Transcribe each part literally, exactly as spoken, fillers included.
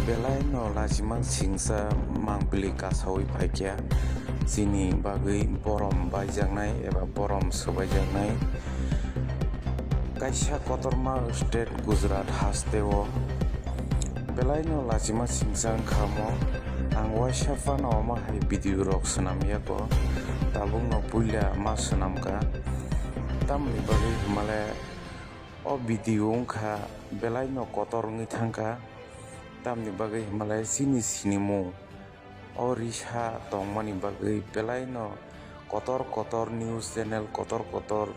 Belai no lachima singsa mangpili kasawi phaikha, chini bagwi borom baijaknai eba borom swbaijaknai. Kaisa kotorma state Gujarat hasteo belai no lachima singsa wngkha omo. Ang waisa phano omo hai video rok swnam yago, tabuk no puila ma swnamkha. Tamni bagwi hwnmale o video wngkha belai no kotor wngwi thangkha. Tamni bagwi hwnmale chini sinimung o risa tongmani bagwi belai no kotor kotor news channel, kotor kotor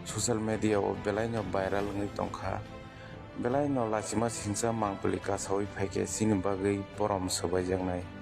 social media o belai no viral wngwi tongkha. Belai no lachima singsa mangpili kasawi phaikhe chini bagwi borom swbaijaknai.